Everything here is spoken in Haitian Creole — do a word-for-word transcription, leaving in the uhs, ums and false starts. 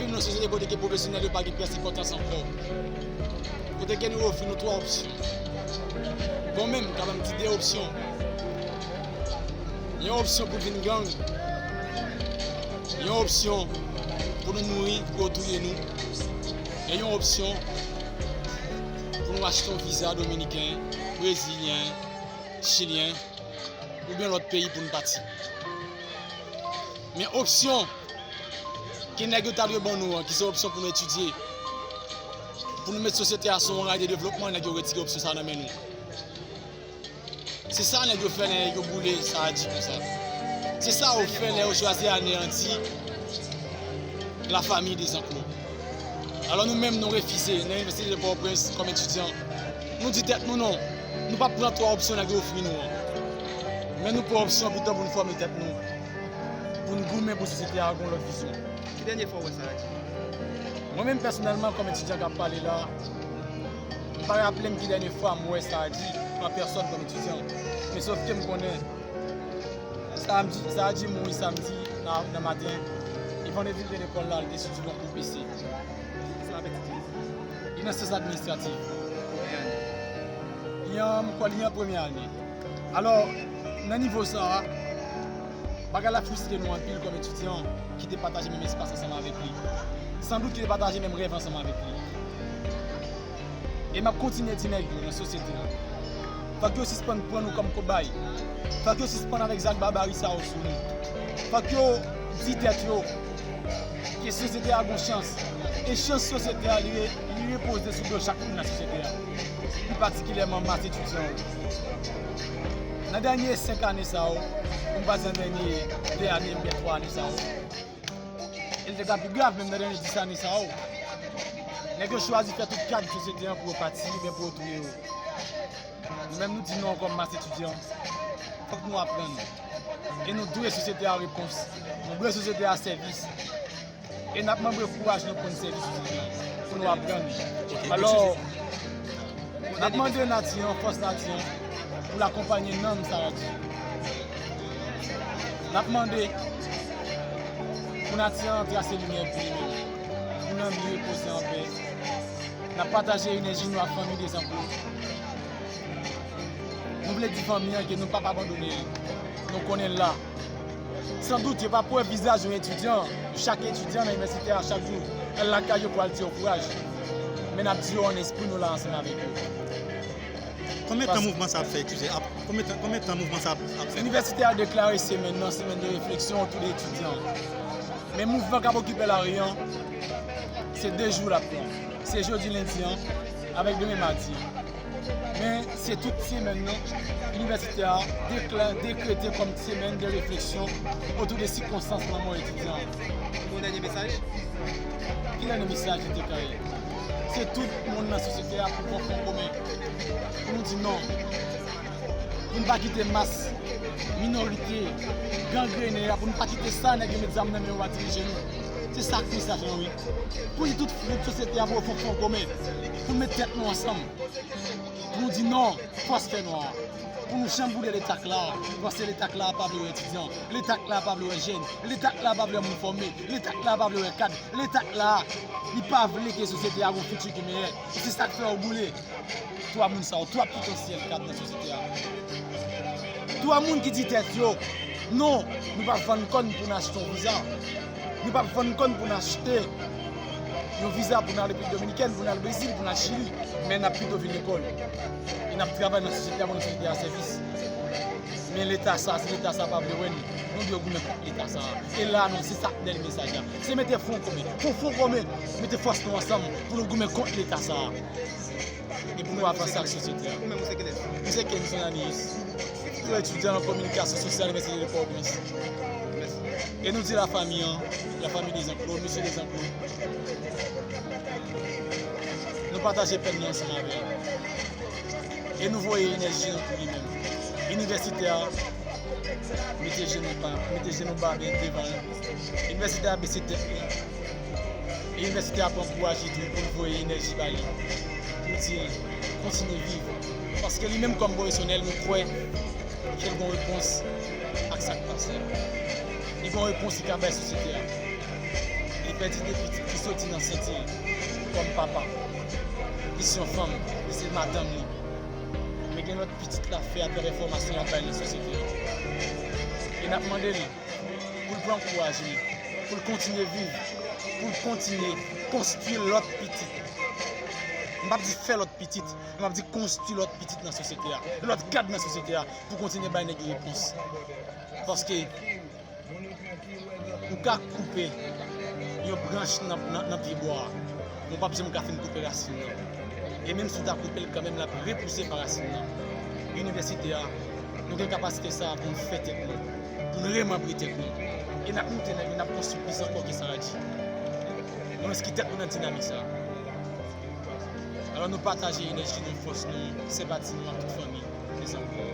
Viv nan sosyete kote ke pwofesyonèl yo pa gen pyès enpòtans ankò. Kote ke nou ofri nou twa opsyon. Bon, menm, ka ban m di de opsyon. Yon opsyon pou vin gang. Yon opsyon pou nou mouri, pou yo touye nou. E yon opsyon pou nou achte yon viza dominiken, brezilyen, chilyen, oubyen lòt peyi pou n pati. Men opsyon ke nèg yo ta dwe ban nou an, ki se opsyon pou nou etidye, pou nou met sosyete a sou yon ray de devlopman, nèg yo retire opsyon sa a nan men nou. Se sa nèg yo fè lè yo boule Saadi konsa. Se sa yo fè lè yo chwazi aneyanti la famille des enclos. Alò nou menm nou refize nan Inivèsite de Pòtoprens kòm etidyan. Nou di tèt nou non. Nou p ap pran twa opsyon nèg yo ofri nou an. Men nou pran opsyon pito pou n fòme tèt nou. Pou n goumen pou sosyete a gen yon lòt vizyon. Ki dènye fwa w wè Saadi? Mwen menm pèsonèlman kòm etidyan k ap pale la, m pa raple m ki dènye fwa m wè Saadi an pèsòn kòm etidyan. Men sòf ke m konnen Samdi, Saadi mouri samdi nan, nan maten. E vandredi l te lekòl la, li te soti yon kou blese. Sa ap etidye? Li nan syans administrativ. Konbyen ane? Li an, m kwè li an premye ane. Alò, nan nivo sa a, bagay la fristre nou anpil kòm etidyan ki te pataje menm espas ansanm avèk li. San dout ki te pataje menm rèv ansanm avèk li. E m ap kontinye di nèg yo nan sosyete a, fòk yo sispann pran nou kòm kobay. Fòk yo sispann avèk zak babari sa yo sou nou. Fòk yo di tèt yo ke sosyete a gon chans. E chans sosyete a, li, li repoze sou do chak moun nan sosyete a. Pi patikilèman mas etidyan yo. Nan dènye senk ane sa yo, pou m pa di nan dènye de ane oubyen twa ane sa yo, e l te ka pi grav menm nan dènye dis ane sa yo. Nèg yo chwazi fè tout kad sosyete an pou yo pati oubyen pou yo touye yo. Nou menm nou di non kòm mas etidyan. Fòk nou aprann. E nou dwe sosyete a repons. Nou dwe sosyete a sèvis. E n ap mande kouraj nou pou n sèvi sosyete a. Pou nou aprann. Alò, n ap mande nati an, fòs nati an, pou l akonpanye nanm Saadi. N ap mande pou nati an trase limyè pou li menm. Pou nanm li repoze anpè. N ap pataje enèji nou ak fanmi Desanpo. Nou vle di fanmi an ke nou p ap abandone l. Nou konnen l la. San dout, yo p ap wè vizaj yon etidyan, chak etidyan nan inivèsite a chak jou. Al lakay yo pou al di yo kouraj. Men n ap di yo an espri nou la ansanm avèk yo. Konbyen tan mouvman sa ap fè, etidyan? Ap, konbyen tan, konbyen tan mouvman sa ap, ap fè? Inivèsite a deklare semèn nan, semèn de refleksyon otou de etidyan. Men mouvman k ap okipe lari an, se de jou l ap pran. Se jodi lendi an, avèk demen madi an. Men se tout semèn nan, inivèsite a dekla-, dekrete kòm semèn de refleksyon otou de sikonstans lanmò etidyan an. Yon dènye mesaj? Ki dènye mesaj li te ka ye? Se tout moun nan sosyete a pou pran fwon komen. Pou nou di non. Pou n pa kite mas minorite gangrene a, pou n pa kite sa nèg yo met zam nan men yo a dirije nou. Se sa k mesaj lan wi. Pou di tout, tout sosyete a pou yo fè yon fwon komen. Pou n met tèt nou ansanm. Pou nou di non, fòs fènwa. Pou nou janm boule letak la, paske letak la pa vle wè etidyan, letak la pa vle wè jèn, letak la pa vle wè moun fòme, letak la pa vle wè kad, letak la, li pa vle ke sosyete a gon fiti ki meyè. E se sa k fè yo boule. Twa moun sa yo, twa potansyèl kad nan sosyete a. Twa moun ki di tèt yo, non, nou p ap vann kò n pou n achte yon viza. Nou p ap vann kò n pou n achte yon viza pou n al Repiblik Dominikèn, pou n al Brezil, pou n al Chili. Men n ap pito vin lekòl. E n ap travay nan sosyete a, pou rann sosyete a sèvis. Men leta sa, si leta sa pa vle wè n, nou dwe goumen kont leta sa. E la, non, se sa k dènye mesaj la. Se mete fwon komen. Pou fwon komen, mete fòs nou ansanm pou nou goumen kont leta sa. E pou nou avanse ak sosyete a. Ou menm, ou se kilès? M se Kenson Anius. Tou etidyan nan kominikasyon sosyal Inivèsite de Pòtoprens. E nou di lafanmi an, lafanmi Desanpo, mesye Desanpo, nou pataje pèn nan ansanm avè l. E nou voye enèji nou pou li menm. Inivèsite a, mete je nou pa, mete je nou ba devan l. Inivèsite a bese tèt li. E inivèsite a pran kouraj li tou pou l voye enèji ba li. Pou l di l kontinye viv. Paske li menm kòm pwofesyonèl, nou kwè ke l gon repons ak sa k pase a. Li gon repons li ka bay sosyete a. Li Pèdi de pitit ki soti nan senti l kòm papa. Li se yon fanm, li se madanm li. Men gen lòt pitit l ap fè atravè fòmasyon l ap bay nan sosyete a. E n ap mande l pou l pran kouraj li, pou l kontinye viv, pou l kontinye konstwi lòt pitit. M p ap di fè lòt pitit, men m ap di konstwi lòt pitit nan sosyete a, lòt kad nan sosyete a, pou kontinye bay nèg yo repons. Paske ou ka koupe yon branch nan, nan, nan pye bwa a, men w p ap janm ka fin koupe rasin nan. E menm si w ta koupe l, kanmenm l ap repouse pa rasin nan. Inivèsite a, nou gen kapasite sa a pou n fè tèt nou, pou n remanbre tèt nou. E n ap moute nèg yo, n ap konstwi plis ankò ke sa a di. Nou enskri tèt nou nan dinamik sa a. Alò nou pataje enèji nou, fòs nou, senpati nou ak tout fanmi, mezanmi.